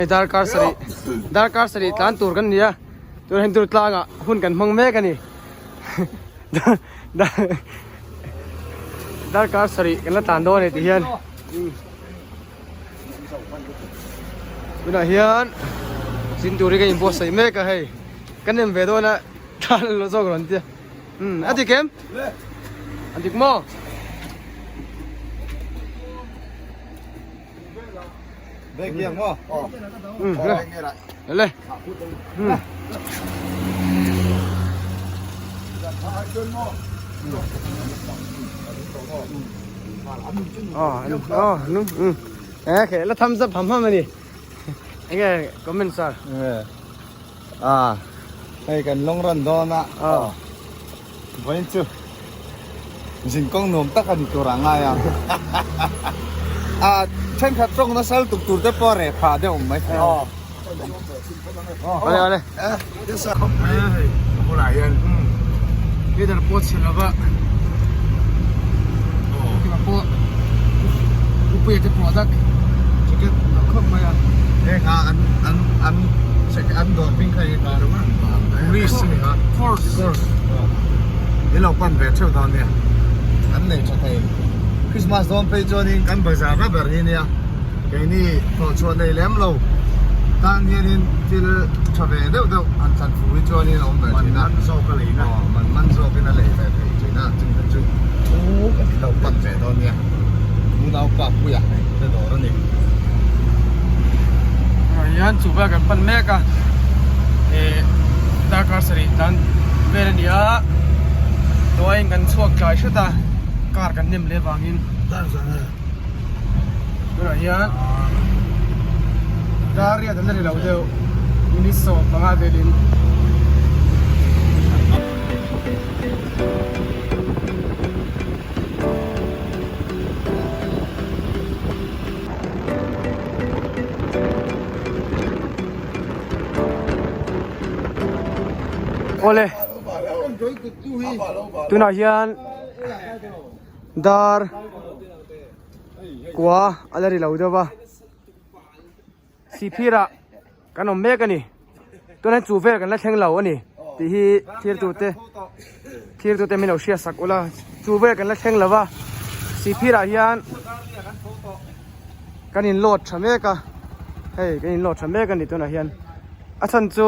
Darkar sarih darkar sarih tlan tur kan ni a tunah hian Durtlangah hun kan hmang mek a ni darkar sarih kan la tlan dawn a ni tih hian tunah hian zin turin ka inbuatsaih mek a hei kan nem ve dawn a tlan lo zawk rawn tia umm a dik em a dik maw. Le la thumbs up ham ham ani enge comment sir à hei kan long run dawn a vawiin chu Zinkawng nuam tak a ni tur a ngai a. A thenkhat tawng nasa lutuk tur te pawh a reh phah deuh mai thei. Awle awle. Bulah hian leader pawh chhe lova kima pawh upuia te product jacket a khawp mai a. Heng a an an an an dawr hming kha hi ka Greece a ni a. Course. Course. I lo pan ve theuh dawn nia. An nei tha thei. Christmas dawn phei chuanin kan bazar na ber hi nia. Keini thawhchhuah nei lem lo tan hianin thil tha ve deuh deuh han thlan fu hi chuanin a awm ve thin a. Man man zawk a lei na. Aw man man zawkin a lei ve thei thin a chung te chu i lo pan ve dawn nia. Unaupa Puia te dawr a ni. Hian chu vel kan pan mek a eh darkar sarih tan vel a ni a tuain kan chhuak tlai hret a car kan nem leh vangin tunah hian dar riat an la ri lo deuh minute 15 velin. Awle tunah hian dar kua a la ri lo deuh va sihphir ah kan awm mek a ni tunah hian chu vel kan la thleng lo a ni tih hi thirtute thirtute min lo hriat sak ula chu vel kan la thleng lo va sihphir ah hian kan in load tha mek a hei kan in load tha mek a ni tunah hian a chhan chu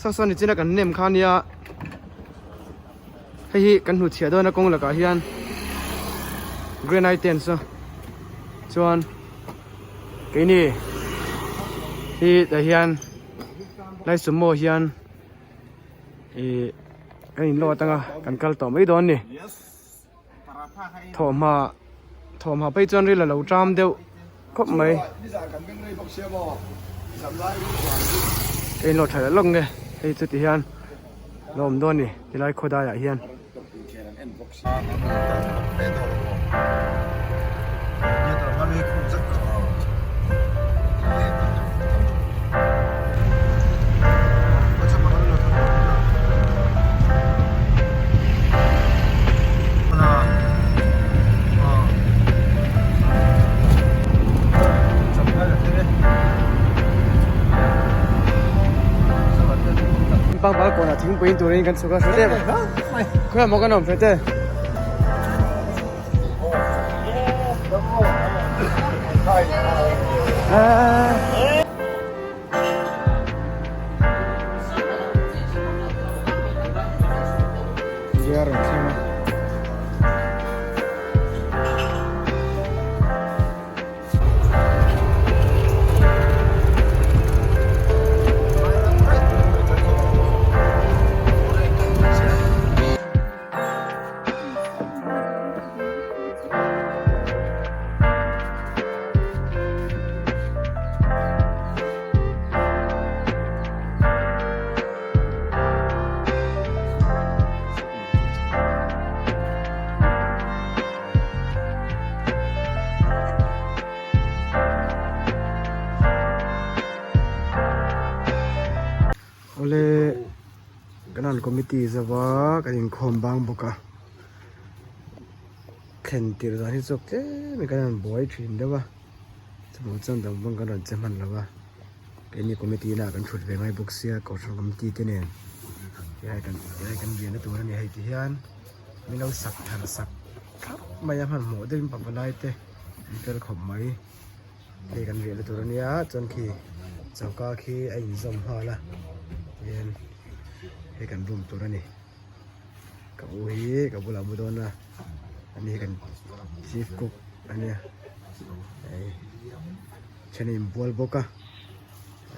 saw saw nichina kan nem kha nia hei hi kan hnu chhiah dawn a kawng lakah hian granite ten saw chuan keini hi tah hian lai sumo hian ih kan in load anga kan kal tawh mai dawn a ni. Thawhhma thawhhma phei chuan ril a lo ṭam deuh khawp mai. Ka inlawh ṭha leh lawk nge hei chu ti hian lo awm dawn a ni tilai khawdai ah hian. Pangpar kawnah thingpui in turin kan chhuk a hre tep khawiah maw kan awm hre te. Gear an thleng a. Awle Kanan committee zova kan inkhawm bang bawk a thlen tirh zan hi chawk tlem in kan han buai thin deuh a chuvang chuan dang bang kan rawn che hman lo a. Keini committee inah kan thut ve ngai bawk sia kohhran committee te nen helai kan helai kan riahna tur a ni hei ti hian min lo sak thar sak thlap mai a hmanhmawh deuhin pavalai te an fel khawp mai hei kan riahna tur a nia chuan khi choka khi a inzawm nghal a tihian hei kan room tur a ni ka u hi ka bulah a mu dawn a ani hi kan chief cook a nia hei. Then a inbual bawk a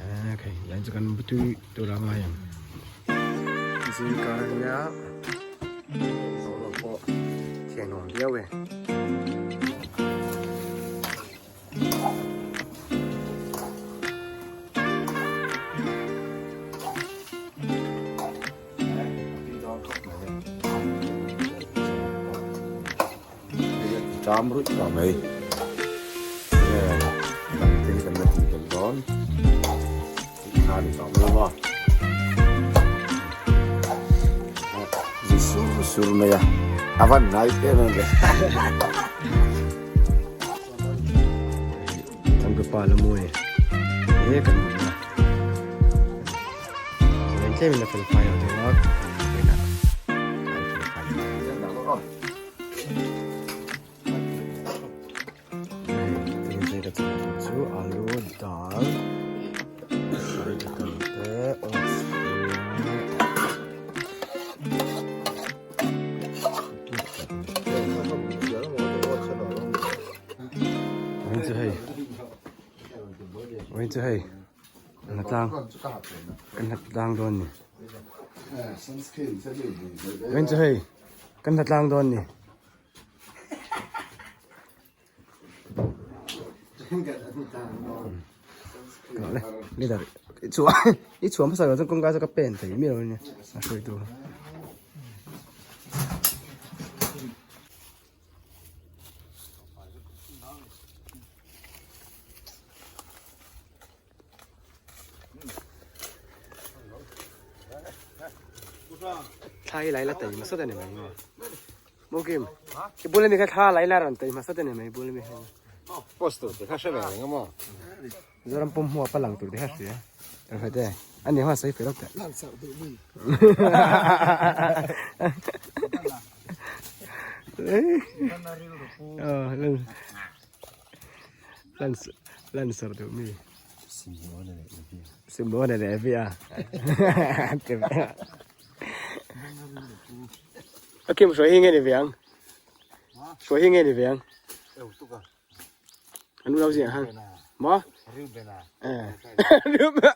eee khai lai chu kan mutui tur a ngai ang zingkar a nia boruak pawh thianawm viau e. Cham ruih tawh mai nge kan thil kan la tih belh dawn tih kha a ni tawh mai maw zi sur sur mai a a van ngai em em ve Changtupa la mawi he kan mutna tlem in a fel fai lo deuh a kan fel fai Chu alu dal te oats te chu hei chu hei kan la tlang kan la tlang dawn ni chu hei Kan hla tlang dawn ni. Leader i chhuah i chhuah hmasa lo chuan kawngka chu ka pen thei miah lo a nia a hruaitu kha. Thla hi lai la tei hmasa ta ni mai maw Maw Kim i bula mi kha thla lai la rawn tei hmasa ta ni mai bula mi kha Post tur te kha hre ve reng a maw Mizoram pawm hmuh a palang tur te kha hria Kan hre te a ni hma sawi fel teh Lan sar duh mi. Simona leh Evia. A kim hruai hi nge ni ve ang? Hruai hi nge ni ve ang? An unau zingah khan. Maw? Eh. Rubena.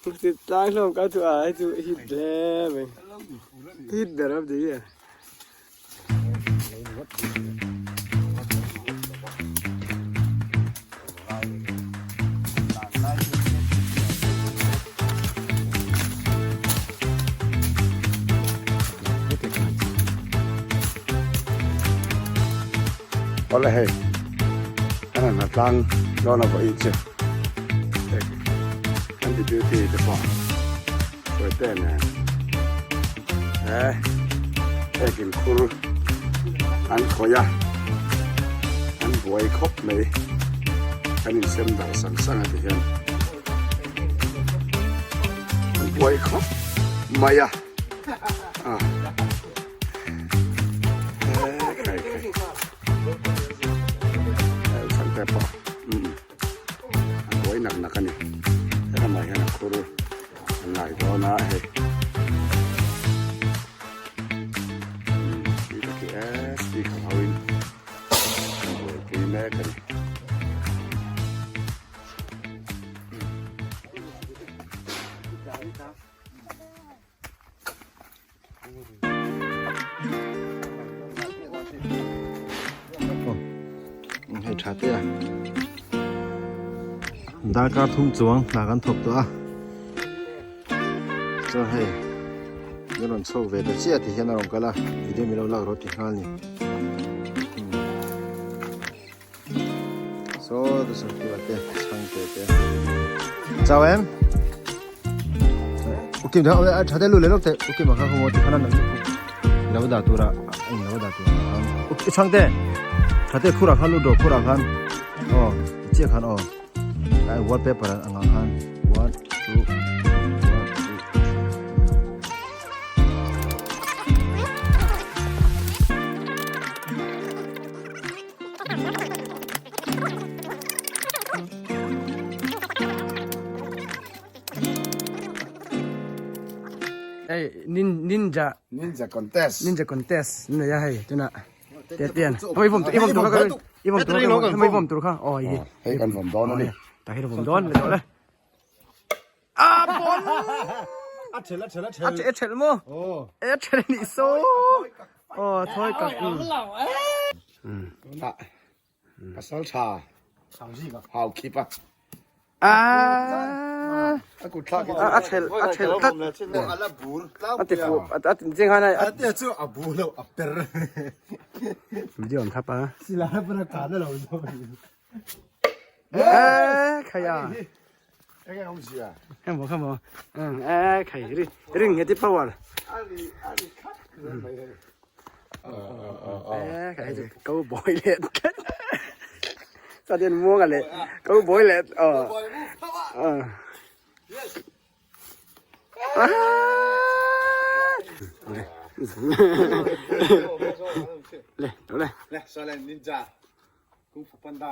Hmusit tlang hlawm ka chu a hei chu hit hle mai hit ber a ni e. Awle hei kan han ha tlang dawn a vawi che kan ti duty te pawh sawi te nen he ekin khur an khawih a an buai khawp mai kan insem dar sang sang a ti hian an buai khawp mai a. Nak nak a ni helamah hian a khur an lai dawn a hei tui tak hi e speaker ho in an buaipui mek a ni. Hei tha te a darkar thum chuang hna kan thawk tawh a chuan hei min rawn chhawk ve ta chiah ti hian a rawn kal a video min lo lak rawh ti nghal ni Saw te sawm te chhang te te chau em. Ukim a tha te lu leh lawk teh ukim ah khan khaw maw tikhan a nalh lutuk lo dah tur a eng lo dah tur ah khan i chhang te tha te khur ah khan lut rawh khur ah khan aw ti chiah khan aw ai wallpaper ang ah khan one two one two. Hei ninja ninja contest ninja contest ni a hei tuna te tian hei vom i vom tur kha i vom tur kha hei vom tur kha oh hi hei kan vom dawn ani ta hi vom dawn le le a bon a thel a thel a thel a thel a thel mo e thel ni so oh thoi ka Pasal tha hau khip a. A kut thlak a thel a thel tlat. A ti fu a tin ching han a ti chu a bu lo a per. Video an thap a. Sila pa ka na lo zo. Eh khaya. Enge awm zia. Khamo khamo. Eh khai ri ring ngeti power. Ali ali khat mai hei. Eh khai chu ko boy le. Sao điên mua cả lệ. Ko boy le. Ờ. Ờ. Le, le. Le, sao le ninja. Kung Fu Panda.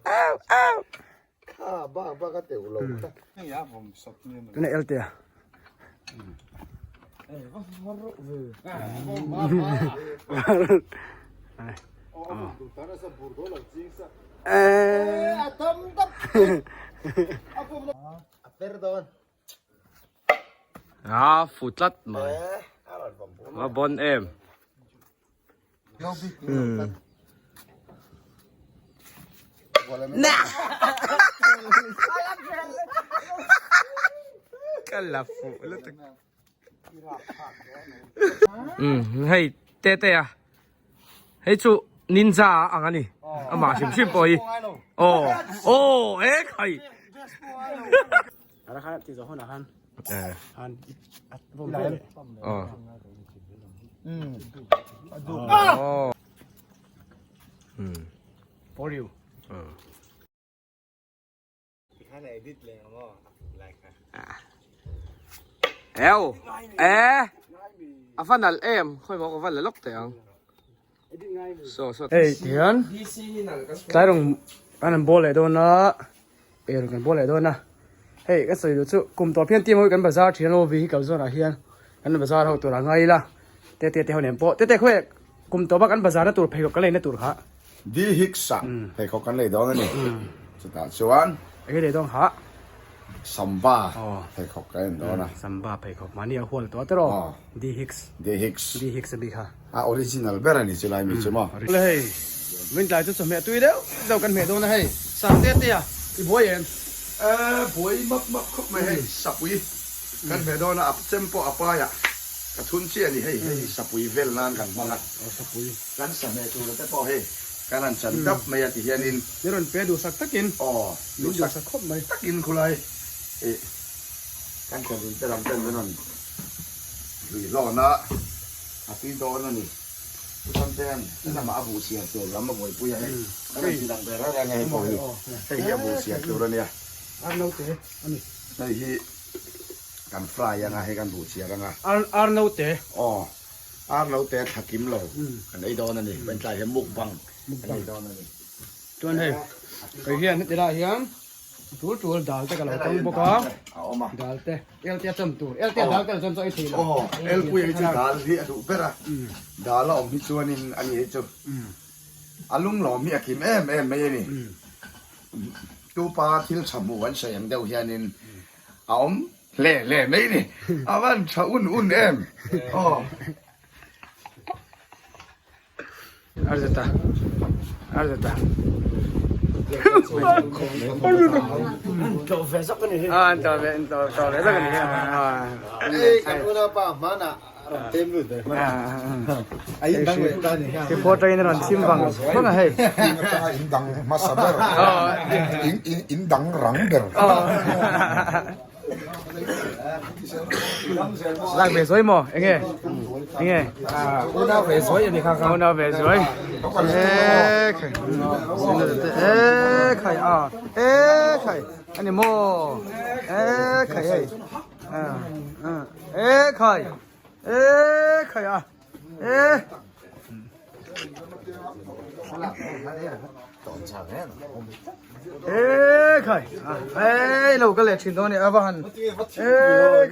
Au au. Kha ba ba ka teu lo. Ya vom sot ni. Cái này LT à? A fu tlat mai. A bon em. Ka la fu lutuk. Um hei te te a hei chu ninja ang ani amah hrim hrim pawh hi aw aw e khai. For you. Eo e a va nalh em khawi maw ka va la lawk teh ang so so Hei tihian tlai rawng an an bawl leh dawn a er kan bawl leh dawn a hei ka sawi duh chu kum tawp hian team ho hi kan bazar thin a vehicle zawnah hian kan bazar ho tur a ngai ila te te te ho nen pawh te te khawi kum tawp a kan bazar na tur pheikhawk kan lei na tur kha Di Hicks ah pheikhawk kan lei dawn a ni. Chutah chuan. Enge lei dawn kha? Samba pheikhawk kan en dawn a. Samba pheikhawk mahni a hual tawh tiraw? Di Hicks. Di Hicks. Di Hicks a bik kha. A original ber a ni chu lai mi chu maw? Le hei, min tlai chu chawhmeh tui deuh deuh kan hmeh dawn a hei. Sang te te a, i buai em? Buai map map khawp mai hei, sapui kan hmeh dawn a, a chem pawh a pai ah ka thun chiah a ni hei, hei sapui vel nan kan hmang a. Sapui. Kan sahmeh tur te pawh hei kan han chan dap mai a ti hianin. Min rawn pe duhsak takin. Aw, min duhsak khawp mai. Takin khulai ih kan thlen te lam ten min rawn hlui hlawn a, a tui dawn a ni. Chutan te hian lamah a buh siam tur lam a buaipui a hei. Kan rawn ti lang ve reng reng a hei pawh hi. Hei hi a buh siam tur a nia. Ar naute a ni. Hei hi kan fry anga hei kan buh siam anga. Ar naute. Aw. Ar lo te thla kim lo kan ei dawn a ni, Ventlai hian mukbang kan ei dawn a ni. Chuan hei kei hian heti lai hian tul tul dal te ka lo tang bawk a, dal te el te a cham tur, el te dal te lo cham chu a ei thei lo. Aw, el pui hi chu dal hi a duh ber a, dal a awm hi chuanin a ni hi chu a lunglawm hi a kim em em mai a ni. Tupa thil tha hmuh an sawi ang deuh hianin a awm Hle hle mai ni. A van tha un un em. Aw. Arzeta. Arzeta. An to ve an to to ve zak ani. Ei kan unaupa hmanah. Report atangin a rawn chim vang vang a hei. In atanga in dang hmasa ber, in dang rang ber. Lak ve zuai maw? Enge? Enge? Unau ve zuai a ni kha kha. Unau ve zuai. E khai. E khai a. E khai. Ani maw? E khai hei. E khai. E khai a. E. E khai. E lo ka leh thin dawn ni a va han. E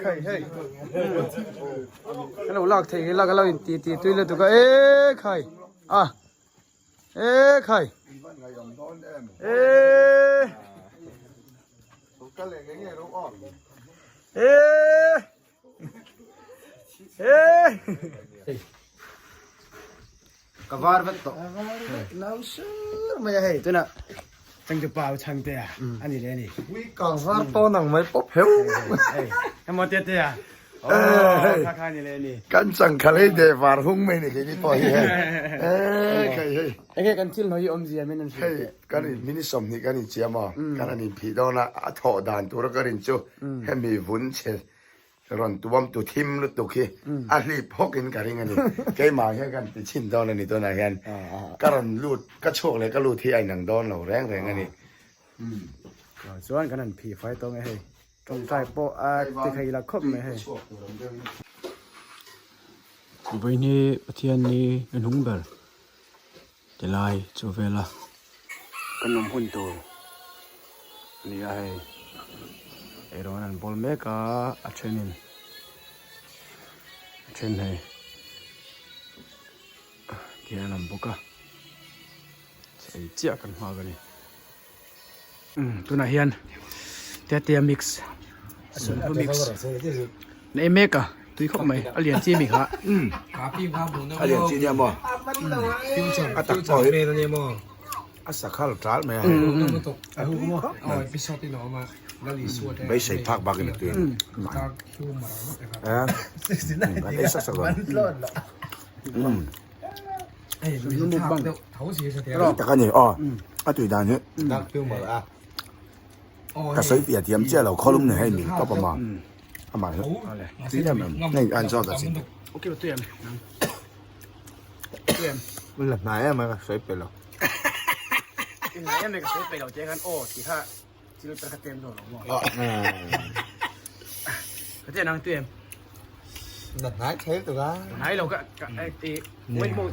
khai hei. Ka lo lak thei hi lak a lo in ti ti tui lutuk a. E khai. A. E khai. E. E. Ka var vek tawh. Nau sur mai a hei tuna changtu pa u changte a ani le ani. Ui ka var tawn ang mai pawp heu. Emaw te te a. Oh kha kha ni le ani. Kan changkha lei de var hung mai ni keini pawh hi hei. E khai hei. Enge kan thil hnawih hi awmzia min an hrilh Hei kan in mini 20 kan in chiam a kan an in phih dawn a a thawh dan tura ka rin chu hemi vun chhe Rawn tuam tu thim lutuk hi a hlip hawk in ka ring a ni. Keimah hian kan ti chhin dawn a ni tunah hian ka rawn lut, ka chhuak leh ka lut hi a inang dawn lo reng reng a ni. Chuan kan han phih fai tawng e hei. Tawngtai pawh a ti thei la khawp mai hei. Vawiin hi Pathian ni hnung ber ti lai chu vela kan awm hun tur a ni a hei eirawng an bawl mek a a thenin a then hei tihian an awm bawk a ei chiah kan nghak a ni tunah hian tetea mix sunhlu mix na ei mek a tui khawp mai a lian chi mi kha a lian chi nia maw a tak pawh hi a sakhal tal mai a a tui khawp mai beisei phak bakin a tui a kan ei sak sak lo Tak a ni aw a tui dan hi ka sawi piah thiam chiah lo khawlum ni hei min tawp a amah hi tui em em hei an zawt a chin la hnai em ka sawi pe lo em ka sawi pe lo te khan aw ti kha chil per kha tem zo lo maw ka te nang tu em na hnai thei tu ka hnai lo ka ka ti wait mo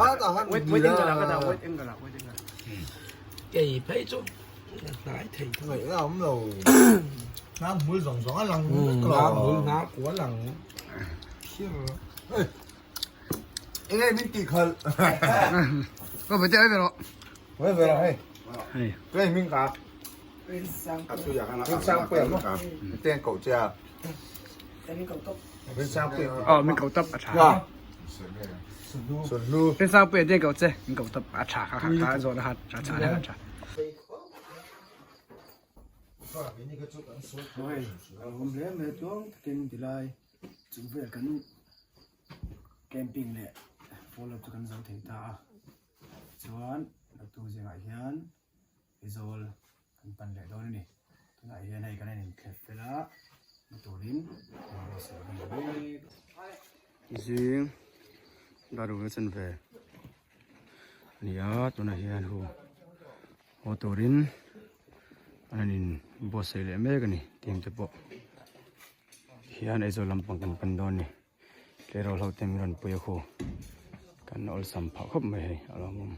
wait wait eng ka la ka da wait eng ka la wait eng ka la kei phei chu hnai thei ngai la om lo na mul zawng zawng a lang na mul na kua lang khir enge min ti khal ko be te ai ve ro ve ve ro hei hei cái mình cả Min sang pui mo tên cậu cha Min sang pui ờ min cầu tập à chả Sun lu Min sang pui tên cậu che min cầu tập à chả kha kha kha rồi nó hạt chả chả này chả Ôi, hôm nay mẹ tuông kinh thì lại chúng về kan camping leh follow chu kan zo thei ta a chuan doctor zingah hian Aizawl kan pan leh dawn a ni tunah hian hei kan inthlep fel a hmu turin kan buatsaih a ni mek. Zing darul a chen ve a ni a tunah hian hu haw turin an han in buatsaih leh mek a ni team te pawh hian Aizawl lampang kan pan dawn a ni. Tleirawl ho te min rawn pui a khu kan awlsam phah khawp mai hei a lawmawm.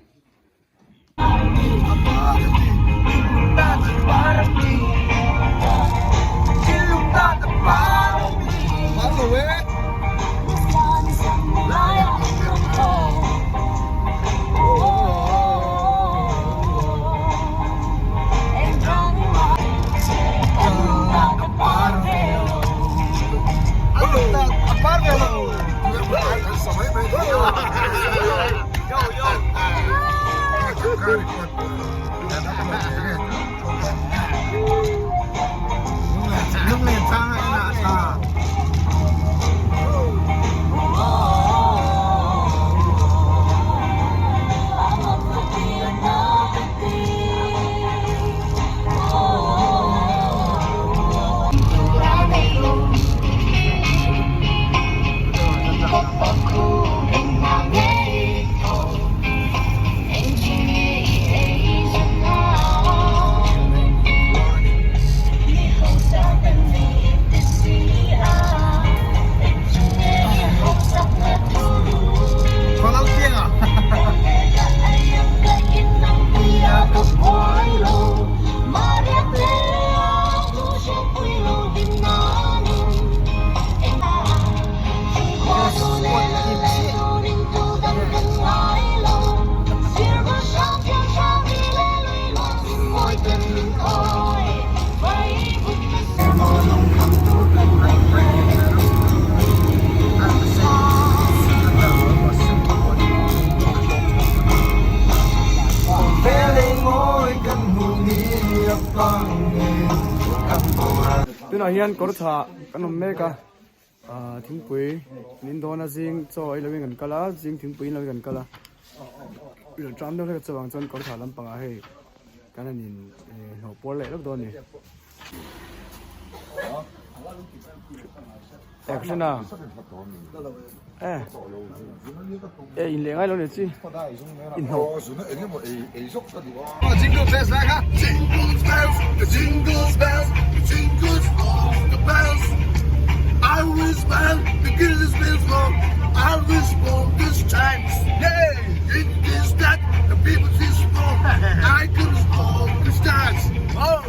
hian kawr tha kan awm mek a ah thingpui min dawn a zing chaw ei lovin kan kal a zing thingpui in lovin kan kal a ilo tram deuh hlek chuvang chuan kawr tha lampangah hei kan han in hnawh puar leh lawk dawn a ni. Action a eh eh in leh ngai lo ni chi in hnawh Jingle bells lai kha Jingle bells the jingle bells the jingles all the bells I wish well the goodness bells long I wish for this time yeah it is that the people is strong I can all the stars oh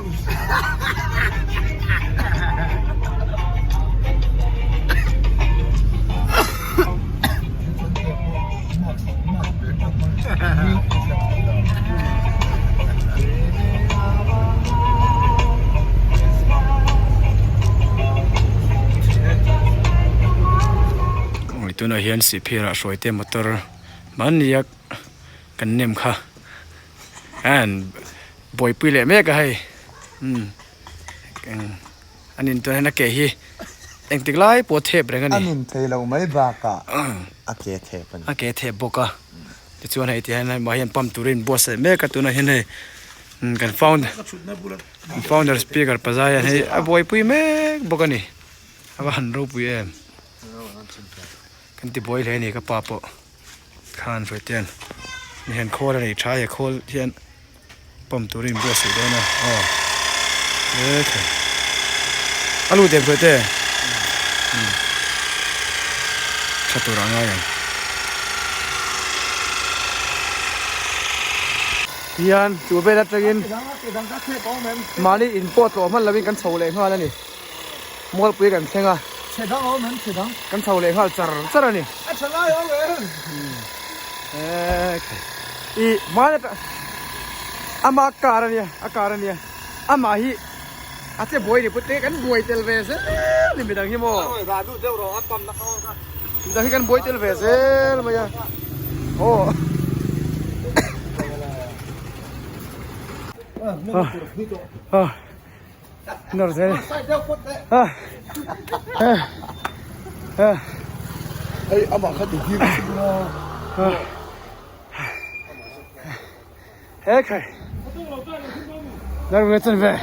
Tunah hian sihphirah hruaite motor mahnia kan nem kha an buaipui leh mek a hei umm a nin tûn hian a ke hi engtik lai pawh a thep reng a ni. A nin thei loh mai bakah a ke thep a ni. A ke thep bawk a tichuan hei tihian hei mah hian pump turin inbuatsaih mek a tunah hian hei kan founder founder speaker pazai hian hei a buaipui mek bawk a ni a va han ropui em kan ti buai hle a ni ka pa pawh. Khan Hruaitean ni hian khawl a nei tha a he khawl hian pump turin in buatsaih dawn a aw he thei a lut em Hruaite umm tha tur ah ngai ang hian chu vel atangin mahni in pawh tlawh hman lovin kan chho leh nghal a ni. Mualpui kan thleng a. Chhe dang a awm em chhe dang? Kan chho leh nghal char char a ni. A tha lai awm em? I hmai atang ama car a nia a car a nia amah hi a che buai ni pute kan buai tel ve zel ni midang hi maw. Dah duh deuh rawh a pump na kha kha. Midang hi kan buai tel ve zel mai a. Aw. Ah. Nawr zel. Ah. Ah. Ah. Hei amah kha ti him Ah. He khai. Dar ve chan ve.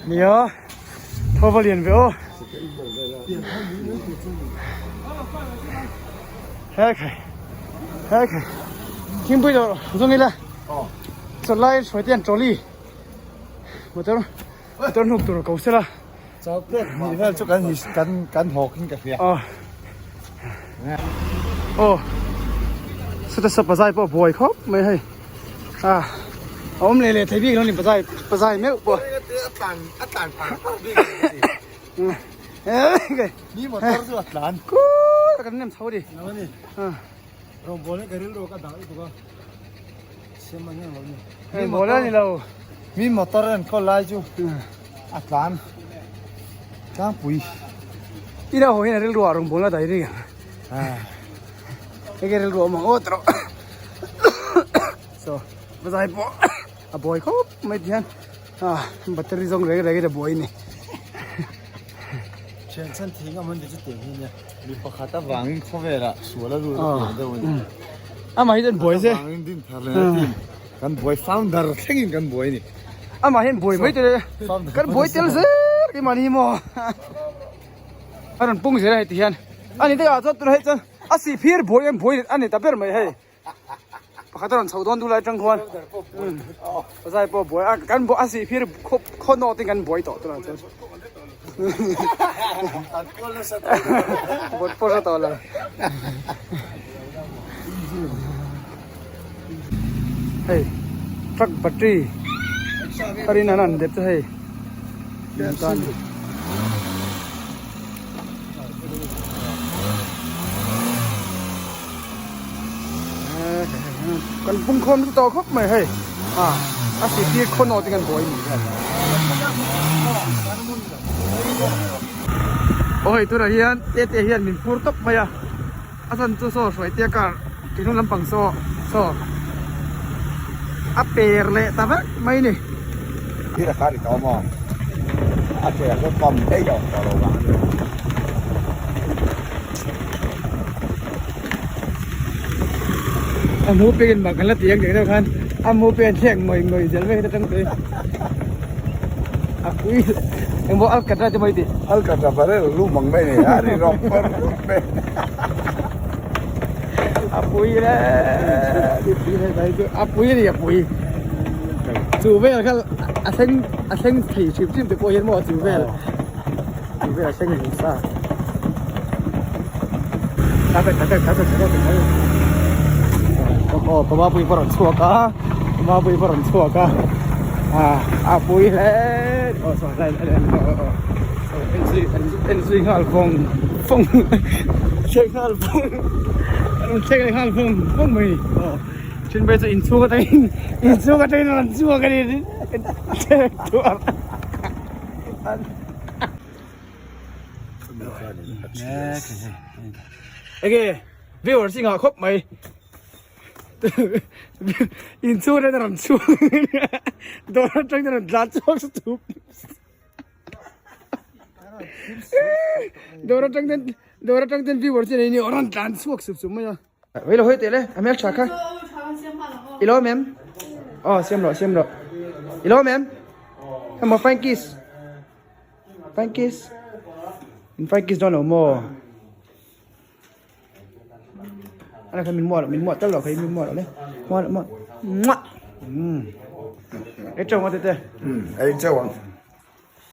Nia. Thova lian ve o. He khai. He khai. Thingpui dawr zawng ila. Chawlai hruai te an trolley. Motor motor hnuk tur ko sela. Chau pek ni vel chu kan kan kan hawk in ka hria. Aw. Aw. Sata sa pazai pawh buai khawp mai hei. A awm leh leh thei bik lo ni pazai pazai meuh pawh. A tlan a tlan par par bik. Ni motor chu a tlan. Ku kan nem chho di. Lo ni. Rawngbawl hi ka rilru ka dah lutuk a, siam a hniang lo ni. Hei mawl a ni lo. Mi motor a enkawl lai chu a tlan tlangpui. I lo haw hian a rilru ah rawngbawlna dai ring ang. Hei ka rilru a awm ang aw tawh. So bazai pawh a buai khawp mai ti hian battery zawng reng reng in a buai a ni. Thian chhan thing a hman te chu tih hi nia. Mi pakhat avangin khawvelah sual a lut a piang deuh a ni. Amah hi chuan buai se. Avangin din thar leh a team kan buai founder thlengin kan buai a ni. Amah hian buai mai tel kan buai tel zel keimah ni hi maw. A rawn pung zel a hei ti hian. A ni takah chuan tunah hi chuan a sihphir buai an buai a ni ta ber mai hei. Pakhat a rawn chho dawn duh lai atang khuan zai pawh buai a kan a sihphir khaw nawt in kan buai tawh tunah chuan bawt pawh hre tawh lo hei truck battery a rin an an dep chu hei tan. Kan pung khawm chu tawh khawp mai hei a a sihtir khaw nawt in kan buai ni hian aw hei tunah hian tete hian min phur tawp mai a a chhan chu saw hruai tia car ke hnung lampang saw saw a per leh ta vek mai ni. A ke a ka pam daih a awm tawh lo vang a ni. A mu pek in mak an la ti ang deuh deuh khan a mu pek an thlek ngawih ngawih zel mai atang te a pui engmaw alkatra te maw i tih. Alkatra barel lu mang mai ni a ri rawk rawk mai. A pui le a pui a ni a pui chu vel kha a thleng a thleng thei hrim hrim te pawh hian maw chu vel chu vel a thleng hrim sa aw pama pui pawh a rawn chhuak a pama pui pawh a rawn chhuak a a pui hle aw saw lai aw en zui en zui nghal vawng vawng thlek nghal vawng a rawn thlek leh nghal vawng vawng mai aw then phei chu inchhung atangin inchhung atangin a rawn chhuak a ni thlek tuar enge viewers i ngah khawp mai inchhung atangin a rawn chhuak dawr atangin a rawn tlan chhuak sup. Dawr atang ten dawr atang ten viewer che nei ni rawn tlan chhuak sup sup mai a. Wei lo hawi teh le a hmel tha kha. I lo mem. Oh siam rawh siam rawh. I lo mem. Come on fine kiss. Fine kiss. In fine kiss dawn lo maw. Ana kha min muah min muah tal lo kha min muah lo le. Muah muah. Muah. Um. Ei chau ang tete. Ei chau ang.